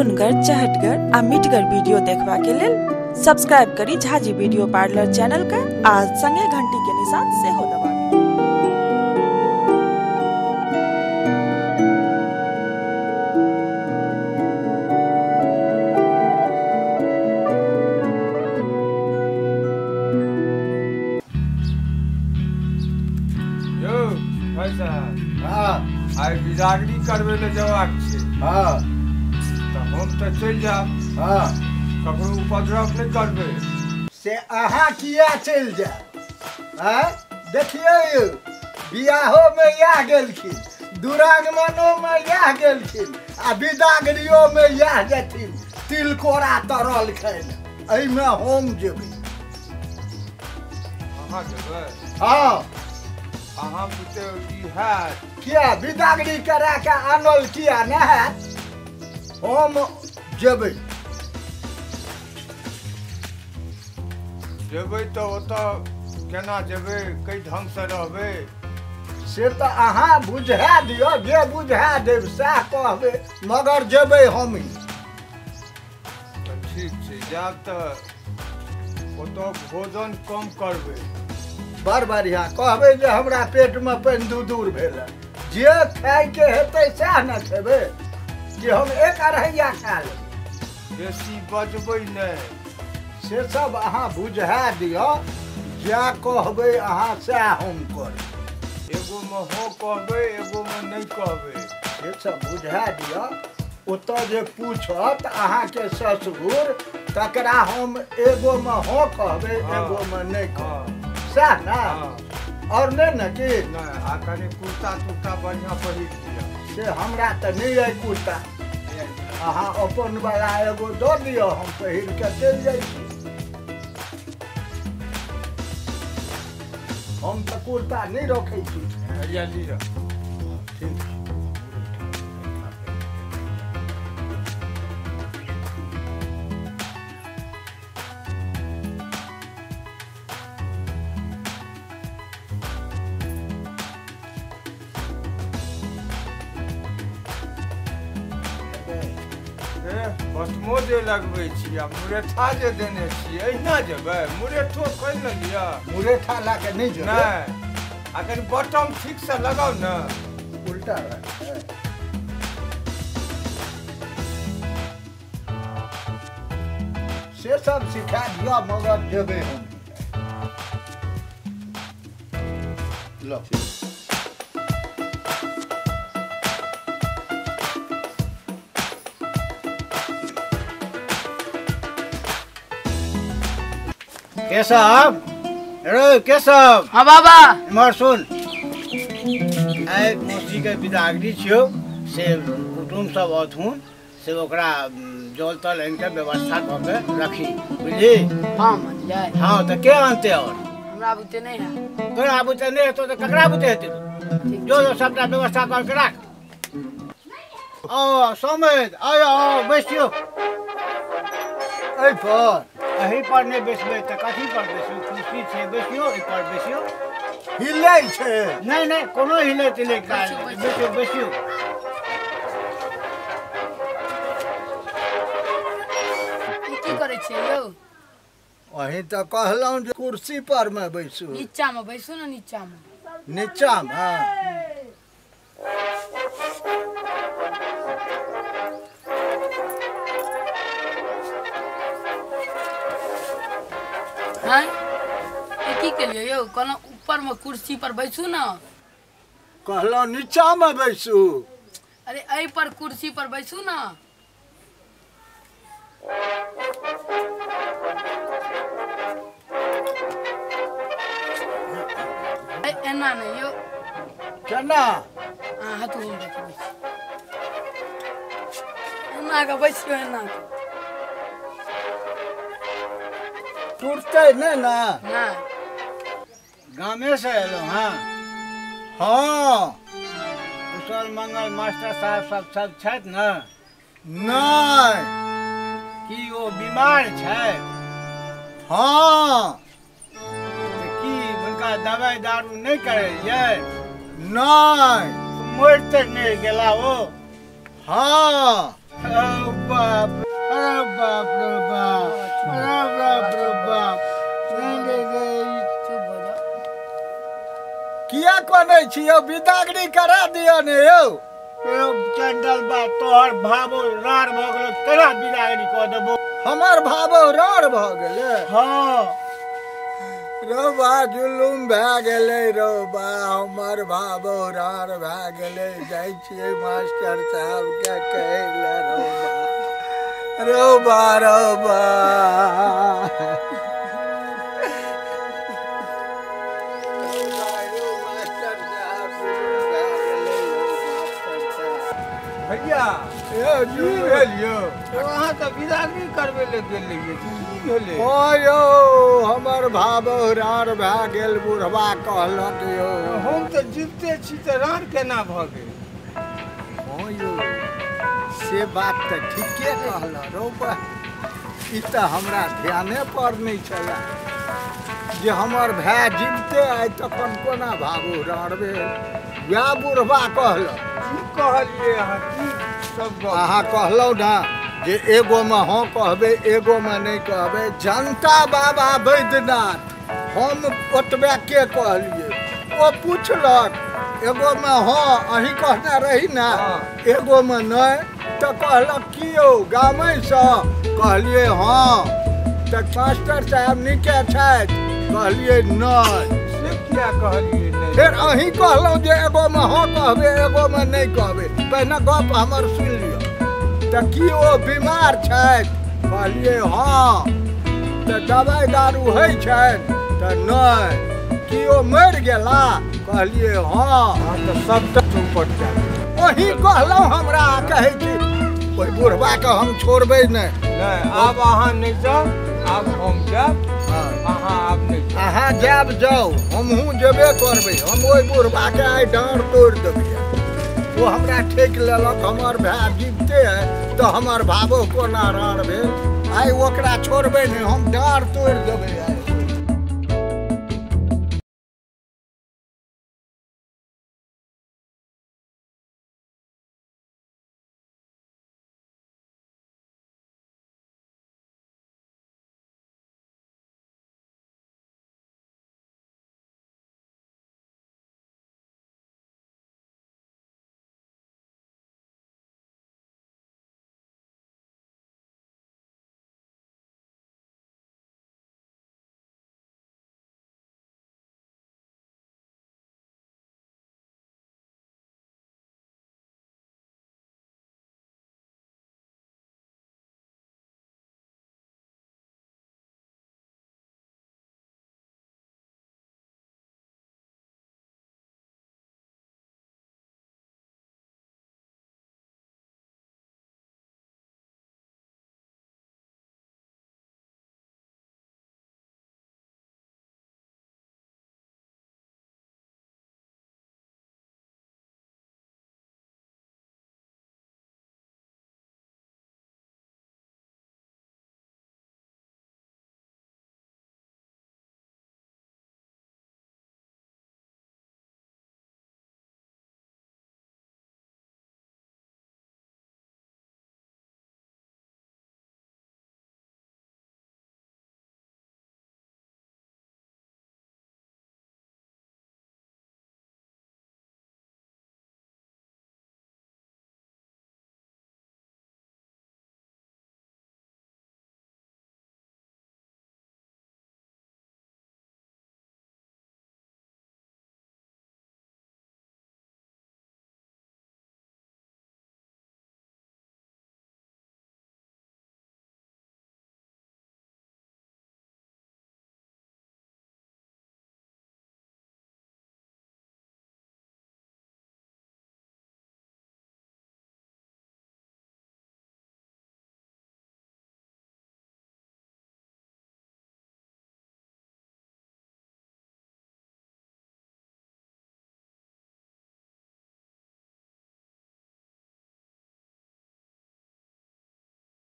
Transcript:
नुनगर, चहटगर आ मिठगर वीडियो देखबा के लेल सब्सक्राइब करी झाजी वीडियो पार्लर चैनल के आ संगे घंटी के निशान सेहो दबाबी। यौ भाई साहब, हाँ आइ बिदागरी करबै लए जबाक छै। हाँ तऽ हम तऽ चलि जायब। हाँ ककरो उपद्रव नहि करबै। से अहाँ किया चलि जायब? आँय देखियौ यौ, बियाहोमे इएह गेलखिन, दुरागमनोमे इएह गेलखिन आ बिदागरियोमे इएह जेथिन। तिलकोरा तरल खाय लए, एहिमे हम जेबै। अहाँ जेबै? हाँ। अहाँ बुते ई हैत? किया बिदागरी करा के आनल किया नहि हैत? हम जेबै। जेबै तऽ ओतऽ केना जेबै, कै ढङ्गसँ रहबै से तऽ अहाँ बुझा दियौ। जे बुझा देब सएह कहबै, मगर जेबै हमही। तऽ ठीक छै, जायब तऽ ओतऽ भोजन कम करबै। बड़ बढ़िआँ कहबै जे हमरा पेटमे पानि दूर दूर भेल। जे खायके हेतै सएह ने खेबै, कि हम एक अढ़ैया खा लेबै। बेसी बजबै नहि। से सब अहाँ बुझा दियौ, जे कहबै अहाँ सएह हम करबै। एगोमे हो कहबै, एगोमे नहि कहबै। से सब बुझा दियौ। ओतऽ जे पूछत अहाँके ससुर, तकरा हम एगोमे हो कहबै, एगोमे नहि कहबै, सएह ने? आओर नहि ने कि नहि। आ कनि कुर्ता तुर्ता बढ़िआँ पहिर लिअ। से हमरा तऽ नहि अइ कुर्ता, अहाँ अपन वाला एगो दऽ दियौ, हम पहिर कऽ चलि जाइ छी। हम तऽ कुर्ता नहि रखै छी। हैया लिअ। ठीक। बटमो जे लगबै छी आ मुरेठा जे देने छी, एहिना जेबै? मुरेठो खोलि ने लिअ। मुरेठा लए कऽ नहि जेबै? नहि। आ कनि बटम ठीकसँ लगाउ ने। उल्टा रहै। से सब सिखा दिअ, मगर जेबै हम। लो केशव, रे केशव। हाँ बाबा। इम्हर सुन, आइ मौसीके बिदागरी छियौ, से कुटुम्ब सब अथुन, से ओकरा जल तल आनि कऽ व्यवस्था कऽ के रखी, बुझली? हाँ बुझलियै। हाँ तऽ के आनतै? आओर हमरा बुते नहि है। तोरा बुते नहि हेतौ तऽ ककरा बुते हेतै? जो जो सबटा व्यवस्था कऽ के राख। ओ समेत आइ आओ बैसियौ। एहि पर? एहि पर नहि बैसबै तऽ कथी पर बैसू? कुर्सी छै, बैसियौ, एहि पर बैसियौ। हिलै छै? नहि नहि, कोनो हिलै तिलै काज नहि। बैसियौ बैसियौ। की करै छियै यौ? अहीं तऽ कहलहुँ जे कुर्सी पर मे बैसू। नीचामे बैसू ने, नीचामे। नीचामे? हाँ की केलियै यौ? कहलहुँ ऊपरमे कुर्सी पर बैसू ने। कहलहुँ नीचामे बैसू। अरे एहि पर कुर्सी पर बैसू ने। एना नहि यौ। केना? अहाँ तू हम देखबै छी। एना कऽ बैसियौ, एना कऽ। टूटतै नहि ने? नहि। गामेसँ एलहुँ हँ? हाँ। कुशल मंगल मास्टर साहब सब सब छथि ने? नहि। की ओ बीमार छथि? हाँ। तऽ की हुनका दवाइ दारू नहि करेलियै? नहि। मरि तऽ नहि गेला ओ? हाँ। बाप, अरे बाप रे बाप, अरे बाप रे बाप। चुप भऽ जाउ। किया कनै छी यौ? बिदागरी करा दिअ ने यौ। चंडल बा, तोहर भावो रार भऽ गेलो, तोरा बिदागरी कऽ देबो। हमर भावो रार भऽ गेलै? हाँ। रौ बा, जुलुम भए गेलै रौ बा, हमर भावो रार भए गेलै। जाइ छियै मास्टर साहबके कहै लए। रौ बा, रौ बा, रौ बा। मास्टर साहब, जुलुम भए गेलै यौ मास्टर साहब। भैया यौ की भेल यौ? अहाँ तऽ बिदागरी करबै लए गेल रहियै, की भेलै? ओ यौ, हमर भावो रार भए गेल, बुढ़वा कहलक यौ। हम तऽ जीविते छी, तऽ रार केना भऽ गेल? हँ यौ, से बात तऽ ठीके कहलह रौ बा। ई तऽ हमरा ध्याने पर नहि छलै जे हमर भाय जीविते आइ, तखन कोना भावो रार भेल? वएह बुढ़वा कहलक। की कहलियै अहाँ? की सब गप? अहाँ कहलहुँ ने जे एगोमे हँ कहबै, एगोमे नहि कहबै। जनता बाबा वैद्यनाथ, हम ओतबे के कहलियै। ओ पुछलक एगोमे हँ, अहीं कहने रही ने, एगोमे नहि। तऽ कहलक की यौ गामेसँ? कहलियै हँ। तऽ मास्टर साहब नीके छथि? कहलियै नहि। से किया कहलियै नहि? फेर अहीं कहलहुँ जे एगोमे हँ कहबै, एगोमे नहि कहबै। पहिने गप हमर सुनि लिअ। तऽ की ओ बीमार छथि? कहलियै हँ। तऽ दवाइ दारू होइ छनि? तऽ नहि। की ओ मरि गेला? कहलियै हँ। अहाँ तऽ सबटा चौपट जायत। अहीं कहलहुँ हमरा, कहै छी ओहि बुढ़बाके हम छोड़बै नहि। नहि, आब अहाँ नहि जाउ, आब हम जायब। अहाँ आब नहि जाउ। अहाँ जायब जाउ, हमहूँ जेबे करबै। हम ओहि बुढ़बाके आइ डाँड़ तोड़ि देबै। ओ हमरा ठकि लेलक। हमर भाय जीविते है तऽ हमर भावो कोना रार भेल? आइ ओकरा छोड़बै नहि, हम डाँड़ तोड़ि देबै आइ।